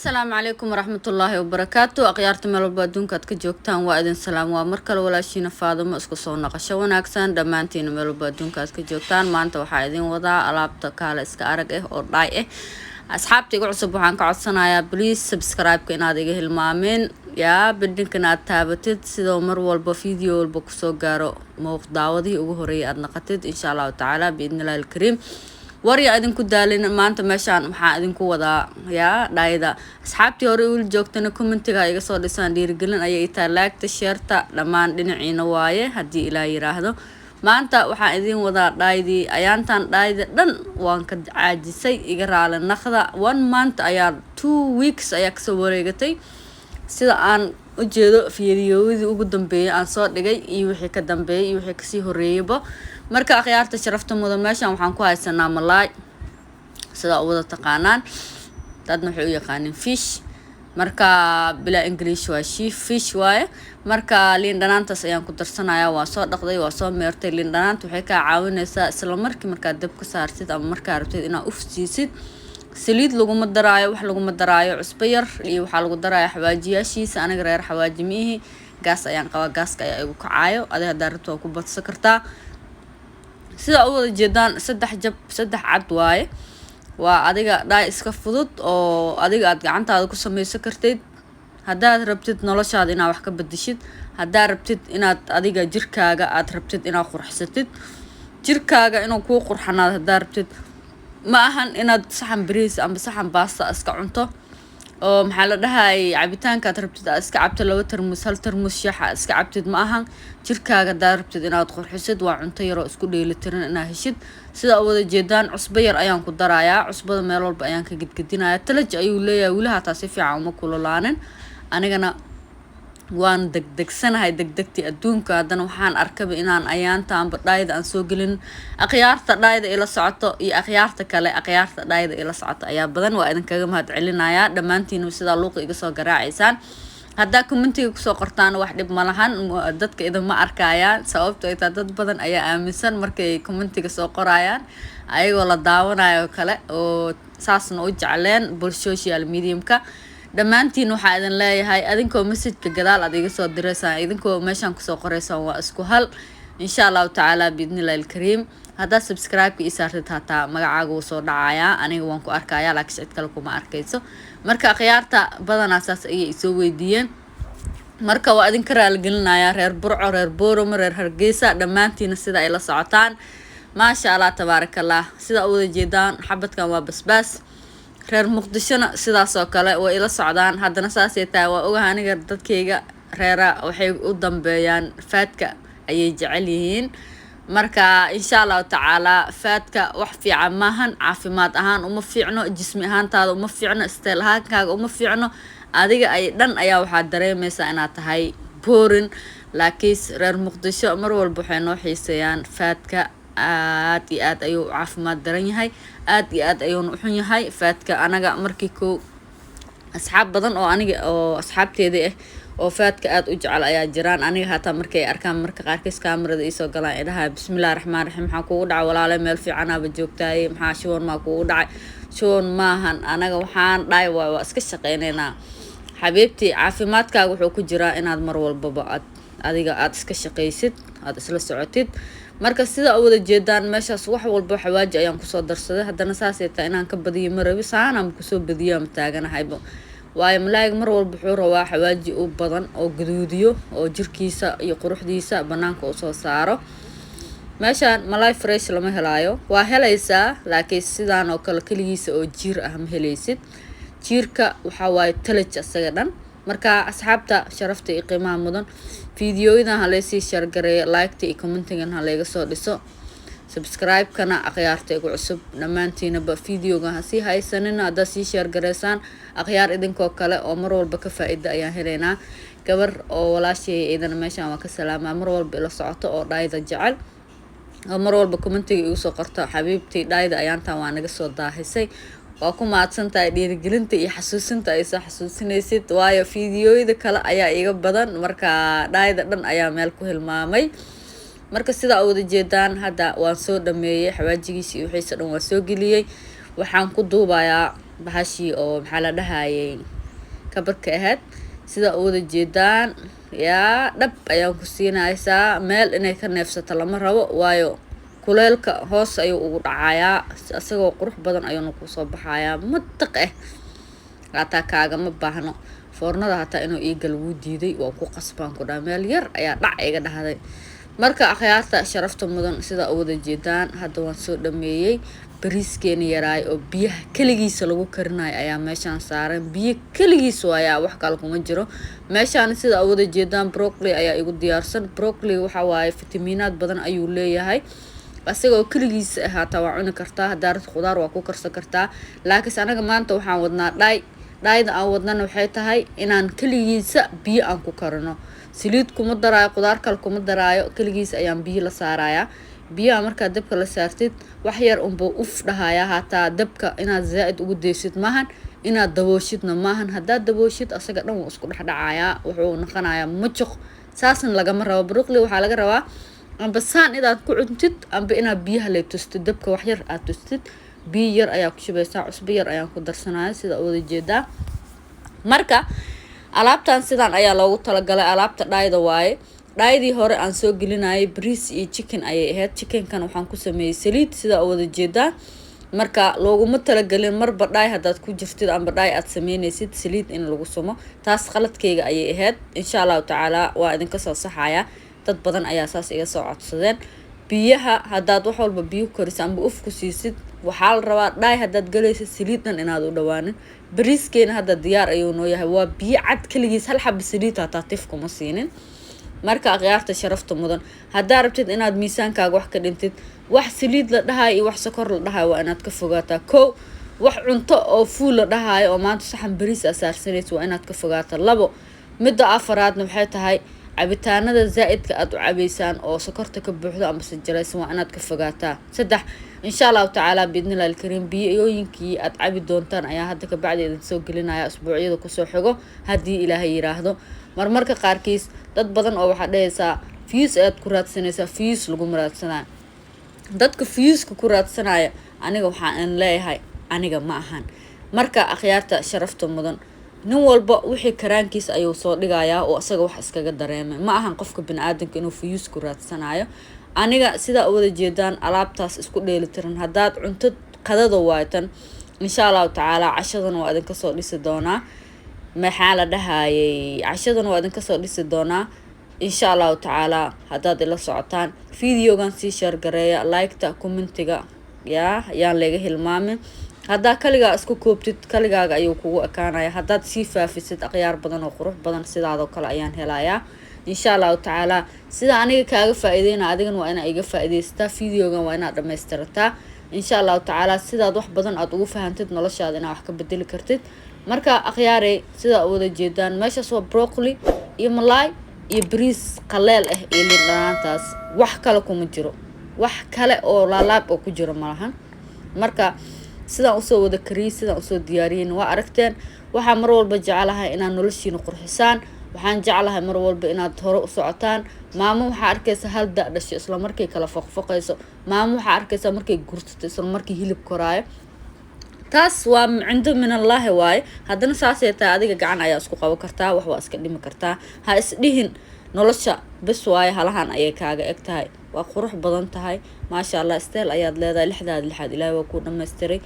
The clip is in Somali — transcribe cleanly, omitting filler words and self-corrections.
Asalaamu calaykum waraxmatullaahi wabarakaatu. Akhyaarta meel walba adduunka aad ka joogtaan, waa idin salaam. Waa mar kale walaashiina Faadimo. Isku soo naqasho wanaagsan dhammaantiina meel walba adduunka aad ka joogtaan. Maanta waxaa idin wadaa alaabta kaale iska arag ah oo dhaay ah. Asxaabta igu cusub waxaan ka codsanayaa, please, subscribe-ka inaad iga hilmaameen, yaa bidhinkan aad taabatid, sidoo mar walba video walba kusoo gaaro muuq daawadihii ugu horeeyay aad naqatid, insha Allahu tacaala, biidnillahi alkariim. Warya idinku daalin. Maanta meeshaan waxaa idinku wadaa yaa dhaayada. Asxaabtii hore uul joogtana commentiga iga soo dhisaan, dhiirigelin ayay itaa. Like-ta, share-ta, dhammaan dhinaciina waaye. Haddii Ilaa yiraahdo, maanta waxaan idin wadaa dhaaydii. Ayaantan dhaayda dhan waan ka caajisay, iga raali naqda. One month ayaa, 2 weeks ayaa kasoo wareegatay sida aan ujeedo fiidiyowadii ugu dambeeyay aan soo dhigay iyo wixii ka dambeeyay iyo wixii kasii horeeyayba. Marka akhyaarta sharafta mudan, meeshan waxaan ku haysanaa malaay, sidaa u wada taqaanaan, dadna waxay u yaqaaneen fish. Marka bilaa English waa shi fish waaye. Marka liin dhanaantaas ayaan ku darsanayaa. Waa soo dhaqday, waa soo meertay. Liin dhanaanta waxay kaa caawineysaa isla markii markaad dab ka saartid ama markaa rabtid inaad ufsiisid. Saliid laguma daraayo, wax laguma daraayo. Cusbo yar iyo waxaa lagu daraya xawaajiyaashiisa. Aniga reer xawaaji miihi, gaas ayaan qabaa, gaaska ayaa igu kacaayo. Adi haddaa rabto waa ku badsan kartaa. Sidaa u wada jeedaan, saddex jab, saddex cad waaye. Waa adiga dhaay iska fudud oo adiga aad gacantaada ku sameysan kartid. Haddaad rabtid noloshaada inaad wax ka bedeshid, haddaad rabtid inaad adiga jirkaaga aad rabtid inaad qurxsatid, jirkaaga inuu kuu qurxanaado haddaad rabtid, ma ahan inaad saxan bariis ama saxan baasta iska cunto oo, maxaa la dhahayay, cabitaankaad rabtid aad iska cabto, laba tarmuus, hal tarmuus shaaxa iska cabtid. Ma ahan. Jirkaaga haddaad rabtid inaad qurxisid, waa cunto yaroo isku dheelitiran inaad heshid. Sida wada jeedaan, cusbo yar ayaan ku darayaa. Cusbada meel walba ayaan ka gedgedinayaa. Talaj ayuu leeyahay weli, hataa si fiican uma kululaanin. Anigana waan degdegsanahay, degdegtii adduunka. Haddana waxaan arkaba inaan ayaantaanba dhaayda aan soo gelin. Akhyaarta dhaayda ila socoto iyo akhyaarta kale, akhyaarta dhaayda ila socoto ayaa badan. Waa idinkaga mahad celinayaa dhammaantiina sidaa luuqa iga soo garaacaysaan. Haddaa commentiga kusoo qortaan, wax dhib ma lahan, dadka idinma arkayaan. Sababto ay taa, dad badan ayaa aaminsan markay commentiga soo qorayaan ayagoo la daawanayo kale oo saasna u jecleen bul social mediumka. Dhammaantiin waxaa idin leeyahay, adinkoo messageka gadaal aad iga soo direysaan, idinkoo meeshaan kusoo qoreysaan, waa isku hal, insha Allahu tacaala, biidnillahi alkariim. Haddaad subscribe-ka ii saartid, hataa magacaaga wuu soo dhacayaa, aniga waan ku arkayaa, laakiin cid kale kuma arkayso. Marka akhyaarta badanaa saas ayay isoo weydiiyeen. Marka waa idinka raaligelinayaa, reer Burco, reer Booramo, reer Hargeysa, dhammaantiina sida ay la socotaan. Maasha Allah, tabaaraka Allah. Sida u wada jeedaan, xabadkan waa basbaas. Reer Muqdishona sidaas oo kale way ila socdaan. Haddana saasay tahay, waa ogaha aniga dadkayga reera waxay u dambeeyaan faadka ayay jecel yihiin. Marka insha Allahu tacaalaa, faadka wax fiican maahan. Caafimaad ahaan uma fiicno, jismi ahaantaada uma fiicno, style ahaankaaga uma fiicno. Adiga ay dhan ayaa waxaad dareemeysaa inaad tahay boring. Laakiinse reer Muqdisho mar walba waxay noo xiiseeyaan faadka. Aad iyo aad ayuu u caafimaad daran yahay, aad iyo aad ayuuna u xun yahay faadka. Anaga markii ko asxaab badan oo aniga oo asxaabteeda ah oo faadka aada u jecel ayaa jiraan. Aniga hataa markay arkaan, marka qaarkiis kaamarada iisoo galaan, ay dhahaa: "Bismillahi raxmaan raxiim, maxaa kugu dhacay walaale? Meel fiicanaaba joogtaaye, maxaa shuban maa kugu dhacay?" Shuban maahan, anaga waxaan dhahay waa iska shaqeyneynaa, xabiibtii. Caafimaadkaaga wuxuu ku jiraa inaad mar walbaba aad adiga aada iska shaqaysid, aada isla socotid. Marka sida u wada jeedaan, meeshaas wax walba xawaaji ayaan kusoo darsaday. Haddana saasay tahay, inaan ka badiyo ma rabi, saanaan kusoo badiyo ama taaganahayba, waayo malaayiga mar walba wuxuu rabaa xawaaji u badan oo gaduudiyo oo jirkiisa iyo quruxdiisa banaanka usoo saaro. Meeshaan malaay fresh lama helaayo. Waa helaysaa, laakiin sidaan oo kale keligiisa oo jiir ah ma helaysid. Jiirka waxaa waaye talaj asaga dhan. Marka asxaabta sharafta iyo qiimaha mudan, fiidiyoyadan halaysii share gareeyo, liketa iyo commentigan halayga soo dhiso, subscribe-kana akhyaarta igu cusub dhammaantiinaba videoga ha sii haysanina. Haddaad sii share gareysaan, akhyaar idinkoo kale oo mar walba ka faa-ida ayaan helaynaa. Gabar oo walaashay idana meeshaan waa ka salaamaa, mar walba ila socoto oo dhaayda jecel oo mar walba commentiga igu soo qorto: "Xabiibtii, dhaayda ayaantan waa naga soo daahisay." Waa ku mahadsan tahay dhiirigelinta iyo xasuusinta ay soo xasuusinaysid, waayo fiidiyoyada kale ayaa iga badan, marka dhaayda dhan ayaa meel ku hilmaamay. Marka sidaa wada jeedaan, hadda waan soo dhameeyey xawaajigiisi iyo wixiisa dhan waan soo geliyey. Waxaan ku duubayaa bahashii oo, maxaa la dhahayay. Kabarka ahayd sida u wada jeedaan, yaa dhab ayaan ku siinaysaa. Meel inay ka neefsato lama rabo, waayo kuleelka hoos ayuu ugu dhacayaa. Isagoo qurux badan ayuuna kusoo baxayaa, mataq hataa kaagama baahno foornada. Hataa inuu iigal wuu diiday, waa ku qasbaan ku dhaha. Meel yar ayaa dhac iga dhahday. Marka akhyaarta sharafta mudan, sida u wada jeedaan, hadda waan soo dhameeyey. Bariiskeena yaraay oo biyaha keligiisa lagu karinayo ayaa meeshaan saaran. Biyo keligiis waayaa, wax kale kuma jiro meeshaan. Sida u wada jeedaan, broccoli ayaa igu diyaarsan. Broccoli waxa waaye fitamiinaad badan ayuu leeyahay. Isagoo keligiisa ah hataa waa cuni kartaa, haddaa rabto khudaar waa ku karsan kartaa. Laakiinse anaga maanta waxaan wadnaa dhaay. Dhaayda aan wadnana waxay tahay inaan keligiisa biyo aan ku karino. Saliid kuma daraayo, khudaar kale kuma daraayo, keligiisa ayaan biyo la saarayaa. Biyaha markaad dabka la saartid, wax yar unbuu uf dhahayaa. Hataa dabka inaad zaa-id ugu daysid maahan, inaad dabooshidna maahan. Haddaad dabooshid, asaga dhan wuu isku dhexdhacayaa, wuxuu noqonayaa mujuq. Saasna lagama rabo. Broccoli waxaa laga rabaa amba saan inaad ku cuntid, amba inaad biyaha lay tustid, dabka wax yar aad tustid. Biyo yar ayaa ku shubaysaa, cusbo yar ayaan ku darsanaya, sida wada jeedaa. Marka alaabtan sidaan ayaa loogu talagalay. Alaabta dhaayda waaye. Dhaayadii hore aan soo gelinayay bariis iyo chicken ayay ahayd. Chickenkan waxaan ku sameeyey saliid, sidaa wada jeedaa. Marka looguma talagelin marba dhaay haddaad ku jirtid amba dhaay aad sameynaysid saliid in lagu sumo. Taas qaladkayga ayay ahayd. Insha Allahu tacaala waa idinka soo saxaya. Dad badan ayaa saas iga soo codsadeen. Biyaha haddaad wax walba biyo korisa amba uf ku siisid, waxaa la rabaa dhaay haddaad galaysid saliid dhan inaad u dhawaanin. Bariiskeena hadda diyaar ayuu noo yahay. Waa biyo cad keligiis, hal xaba saliid hataa tif kuma siinin. Marka akhyaarta sharafta mudan, haddaa rabtid inaad miisaankaaga wax ka dhintid, wax saliid la dhahayo iyo wax sokor la dhahayo waa inaad ka fogaataa. Kow, wax cunto oo fuul la dhahayo oo maanta saxan bariis aa saarsanaysa waa inaad ka fogaataa. Labo, midda afaraadna waxay tahay cabitaanada zaa-idka aada u cabaysaan oo sokorta ka buuxdo ama sajaraysan waa inaad ka fogaataa. Saddex, insha Allahu tacaala, biidnillahi alkariim, biyooyinkii aad cabi doontaan ayaa hadda kabacdi idin soo gelinaya usbuucyada kusoo xigo, haddii Ilaahay yiraahdo. Marmarka qaarkiis dad badan oo waxaad dhahaysaa views ayaad ku raadsanaysaa, views laguma raadsanaya. Dadka viewska ku raadsanaya aniga waxaan leeyahay aniga ma ahan. Marka akhyaarta sharafta mudan, nin walba wixii karaankiisa ayuu soo dhigayaa oo isaga wax iskaga dareemay. Ma ahan qofka bini-aadanka inuu views ku raadsanayo. Aniga sidaa u wada jeedaan, alaabtaas isku dheelitiran haddaad cunto qadada waaytan, insha Allahu tacaala cashadana waa idinka soo dhisi doonaa. Maxaa la dhahayay? Cashadana waa idinka soo dhisi doonaa, insha Allahu tacaala, haddaad ila socotaan. Videogan sii share gareeya, liketa, commentiga yaa yaan laga hilmaamin. Haddaa kaligaa isku koobtid, kaligaaga ayuu kugu ekaanaya. Haddaad sii faafisid, akhyaar badan oo qurux badan sidaadoo kale ayaan helayaa, insha Allahu tacaala. Sida aniga kaaga faa-iideyna, adigana waa inaa iga faa-iideysataa. Videogan waa inaad dhamaystirataa, insha Allahu tacaala, sidaad wax badan aada ugu fahantid noloshaada, inaad wax ka bedeli kartid. Marka akhyaarey, sidaa u wada jeedaan, meeshaas waa broccoli iyo malaay iyo bariis qaleel ah iyo liin dhanaantaas. Wax kale kuma jiro, wax kale oo laalaab oo ku jiro malahan. Marka sidaan usoo wada kariyey, sidaan usoo diyaariyeyna waa aragteen. Waxaa mar walba jeclahay inaad noloshiina qurxisaan. Waxaan jeclahay mar walba inaad hore u socotaan. Maamo waxaa arkaysa hal da dhasho isla markay kala foqfoqayso. Maamo waxaa arkaysa markay gursato isla markii hilib koraayo. Taas waa cindo min Allaahi waaye. Haddana saasay tahay, adiga gacan ayaa isku qaban kartaa, wax waa iska dhimi kartaa. Ha isdhihin nolosha bes waaye, halahan ayay kaaga eg tahay. Waa qurux badan tahay, maasha Allah. Style ayaad leedahay, lixdaad lixaad Ilaahay waa kuu dhamaystiray.